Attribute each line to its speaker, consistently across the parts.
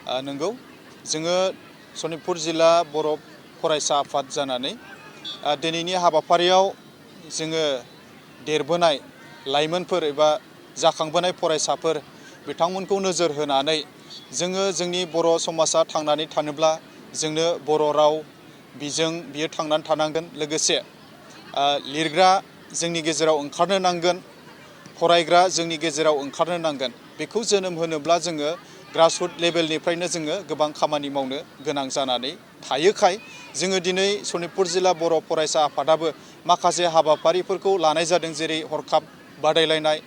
Speaker 1: नंगौ जोङो सनितपुर जिल्ला बर' फरायसा आफाद जानानै दिनैनि हाबाफारियाव जोङो देरबोनाय लाइमोनफोर एबा जाखांबोनाय फरायसाफोर बिथांमोनखौ नोजोर होनानै जोङो जोंनि बर' समाजा थांनानै थानोब्ला जोंनो बर' राव बिजों बियो थांनानै थानांगोन। लोगोसे लिरग्रा जोंनि गेजेराव ओंखारनो नांगोन, फरायग्रा जोंनि गेजेराव ओंखारनो नांगोन। बेखौ जोनोम होनोब्ला जोङो ग्रासरुट लेभेलनिफ्रायनो जोङो गोबां खामानि मावनो गोनां जानानै थायोखाय जोङो दिनै सनितपुर जिल्ला बर' फरायसा आफादाबो माखासे हाबाफारिफोरखौ लानाय जादों, जेरै हरखाब बादायलायनाय,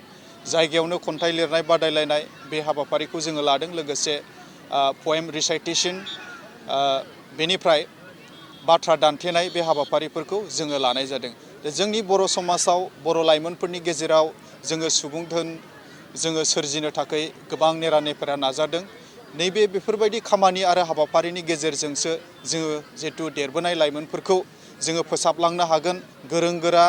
Speaker 1: जायगायावनो खन्थाइ लिरनाय बादायलायनाय, बे हाबाफारिखौ जोङो लादों। लोगोसे पएम रिसाइटेसन, बेनिफ्राय बाथ्रा दान्थेनाय, बे हाबाफारिफोरखौ जोङो लानाय जादों। जोंनि बर' समाजाव बर' लाइमोनफोरनि गेजेराव जोङो सुबुं धोन जोङो सोरजिनो थाखाय गोबां नेरा नाजादों। नैबे बेफोरबायदि खामानि आरो हाबाफारिनि गेजेरजोंसो जोङो जिहेतु देरबोनाय लाइमोनफोरखौ जोङो फोसाबलांनो हागोन, गोरों गोरा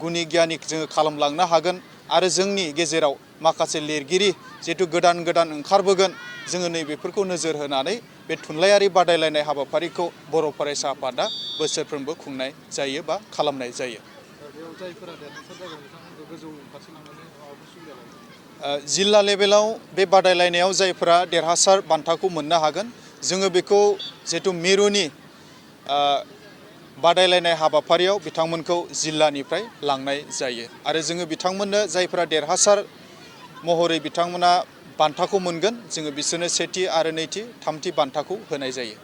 Speaker 1: गुनि गियानि जोङो खालामलांनो हागोन। आरो जोंनि गेजेराव माखासे लिरगिरि जिहेतु गोदान गोदान ओंखारबोगोन, जोङो नैबेफोरखौ नोजोर होनानै बे थुनलाइयारि बादायलायनाय हाबाफारिखौ बर' फरायसा आफादा बोसोरफ्रोमबो खुंनाय जायो बा खालामनाय जायो। जिल्ला लेभेलाव बे बादायलायनायाव जायफोरा देरहासार बान्थाखौ मोननो हागोन, जोङो बेखौ जिहेतु मिरुनि बादायलायनाय हाबाफारियाव बिथांमोनखौ जिल्लानिफ्राय लांनाय जायो। आरो जोङो बिथांमोननो जायफोरा देरहासार महरै बिथांमोना बान्थाखौ मोनगोन, जोङो बिसोरनो सेथि आरो नैथि, थामथि बान्थाखौ होनाय जायो।